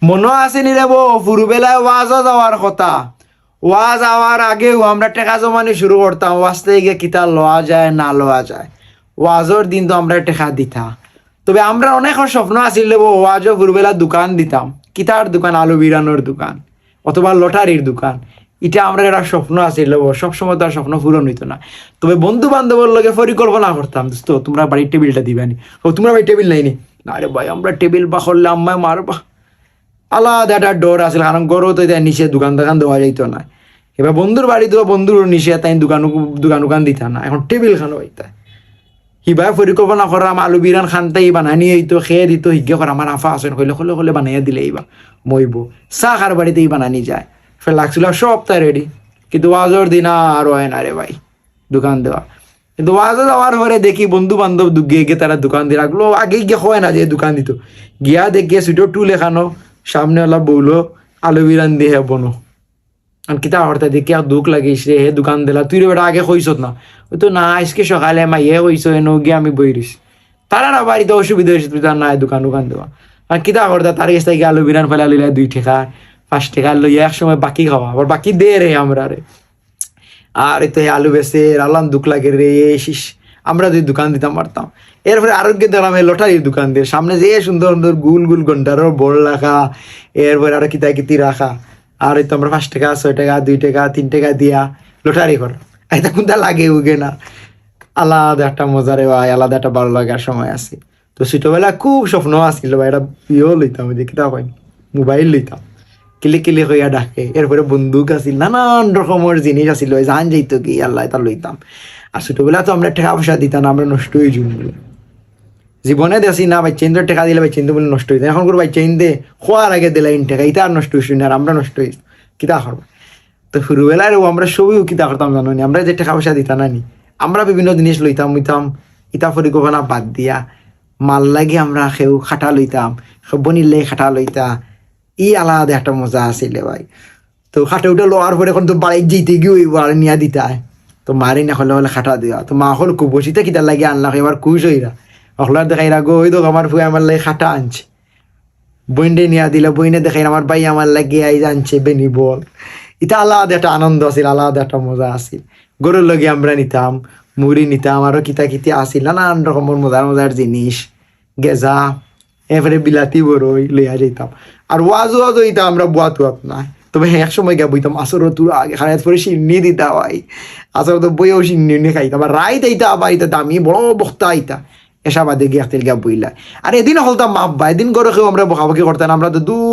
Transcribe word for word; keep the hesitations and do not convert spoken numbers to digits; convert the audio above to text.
মনো আছে নি রে বো, হুরুবেলায় ওয়াজো যাওয়ার কথা। ওয়াজ আওয়ার আগেউ আমরা টেকা জমানি শুরু করতাম, ওয়াজ থাকি কিতা লওয়া যায় না লওয়া যায়। ওয়াজর দিন তো আমরা টেকা দিতা। তবে আমরার অনেকর স্বপ্ন আছিল রে বো, ওয়াজো হুরুবেলা দোকান দিতাম, কিতার দোকান, আলু বিরানোর দোকান অথবা লটারির দোকান। ইটা আমরার একটা স্বপ্ন আছিল রে বো, সবসময় তো আর স্বপ্ন পূরণ অইতো না। তবে বন্ধু বান্ধবর লগে পরিকল্পনা করতাম, "দোস্ত, তুমরার বাড়ির টেবিলটা দিবানি?" "ও, তুমরার বাড়ির টেবিল নাই নি?" "না রে ভাই, আমরার টেবিল বা করলে আম্মায় মারবা।" আলাদা একটা ডর আছিল, কারণ ঘরো তো ইতা নিষেধ, দোকান দোকান দেওয়া যাইতো না। এবার বন্ধুর বাড়ি দেওয়া, বন্ধুর নিষেধ, তাইন দোকান দোকান উকান দিতা না। এখন টেবিল খানো পাইতা, হিবায় পরিকল্পনা করাম, আলু বিরান খান্তাই বানানি অইতো, খেয়ে দিত, হিগে করা আমার আফা আছেন, কইলে কলে কলে বানাইয়া দিলে ইবা মইব। চা কার বাড়িতে ই বানানি যায়, ফের লাগছিল সব তাই রেডি। কিন্তু ওয়াজর দিন আর হয় না রে ভাই দোকান দেওয়া। কিন্তু ওয়াজো যাওয়ার পরে দেখি বন্ধু বান্ধব দুগে গিয়ে তারা দোকান দিয়ে রাখলো, আগে গিয়ে হয় না যে দোকান দিত। গিয়া দেখে সুইটো টুল এখানো, সামনে ওলা বউলো, আলু বিরান দিয়ে বনো। আর কিতা করতে দেখি আর দুখ লাগিস রে, হে দোকান দিলা, তুই রে বেটা আগে কইছত না। ওই তো না, আজকে সকালে মাইয়ে কইছো, এনো গিয়ে আমি বই রইছি। তারা না বাড়িতে অসুবিধা হয়েছে, তুই তার না দোকান দোকান দেওয়া। আর কিতা করতে, তার গেছ থাকি আলু বিরান ফেলা লইলা দুই টেকা, পাঁচ টেকা লইয়া এক সময় বাকি খাওয়া, আবার বাকি দে রে আমরা রে। আর এই তো হে আলু বেচে, আল্লাহ দুখ লাগে রে, শিস। আমরা যদি দোকান দিতাম পারতাম। এরপরে আরোগ্য দেখলাম এই লটারির দোকান দিয়ে, সামনে যে সুন্দর সুন্দর গুল গুল গন্ডারর বড় রাখা, এরপরে আরো কিতা কিতি রাখা। আর এই তো আমরা পাঁচ টেকা, ছয় টেকা, দুই টেকা, তিন টেকা দিয়া লটারি কর। এটা কোনটা লাগে উগে না। আলাদা একটা মজা রে ভাই, আলাদা একটা ভালো লাগার সময় আছে। তো ছোটবেলা খুব স্বপ্ন আছিল ভাই, এটা ইয়েও লইতাম, ওই যে কিতা কয়, মোবাইল লইতাম, কিলি কিলি কইয়া ডাকে। এরপরে বন্দুক আছিল, নানান রকমের জিনিস আছিল, ওই জান যাইতো কি আল্লাহ, এটা লইতাম। আর ছোটবেলা তো আমরা টেকা পয়সা দিতাম না, আমরা নষ্ট হয়ে যাই বলে। জীবনে দেখছি না, বাচ্চাইন্দ্র টেকা দিলে বাচ্চাইন্দ্র বলে নষ্ট হইতো। এখন করে বাচ্চাইন্দে খোয়ার আগে দিলে ইন টেকা, ইটা আর নষ্ট হইছে না, আর আমরা নষ্ট হইছি, কিতা করবো? তো হুরুবেলায় রে, আমরা সবই কিতা করতাম জানো নি? আমরা যে টেকা পয়সা দিতাম না নি, আমরা বিভিন্ন জিনিস লইতাম, হইতাম, ইতা পরিকল্পনা বাদ দিয়া, মাল লাগি আমরা কেউ খাটা লইতাম, কেউ বনির লাগি খাটা লইতা, ই আলাদা একটা মজা আছিল রে ভাই। তো খাটা উঠা লওয়ার পরে এখন তো বাড়িত যাইতে গিয়ে ওই বাড়ি নিয়া দিতা হয়। তো মারে না হলে হলে খাটা দিয়া, তো মা হল খুব বসিতে কিতার লাগি আনলা, এবার খুশ হইরা। অখলার দেখাইরা গো, ওই দেখো আমার ফুয়ে আমার লাগি খাটা আনছে। বইনরে নিয়া দিলা, বইনে দেখাইন আমার ভাই আমার লাগি আইজ আনছে বেনি বল। ইটা আলাদা একটা আনন্দ আছিল, আলাদা একটা মজা আছিল। গরুর লগে আমরা নিতাম, মুড়ি নিতাম, আরো কিতা কিতি আছিল, নানান রকমের মজার মজার জিনিস, গেজা, এরপরে বিলাতি বড়ই লইয়া যাইতাম। আর ওয়াজ ওয়াজ হইতাম আমরা বুয়াত ওয়াত না, তবে হ্যাঁ, এক সময় গিয়া বইতাম আসর তুরা আগে খারাপ পরে শিন্নি দিতা ভাই, আসর তো বইয়াও শিন্নি উন্নি খাইতাম। আর রাইত আইতা আবার ইতা দামি বড় বক্তা আইতা, এসা বাদে গিয়া একদিন গিয়া বইলা। আর এদিন হলতাম মাপ বা, এদিন গরো কেউ আমরা বকাবকি করতাম না, আমরা তো দূর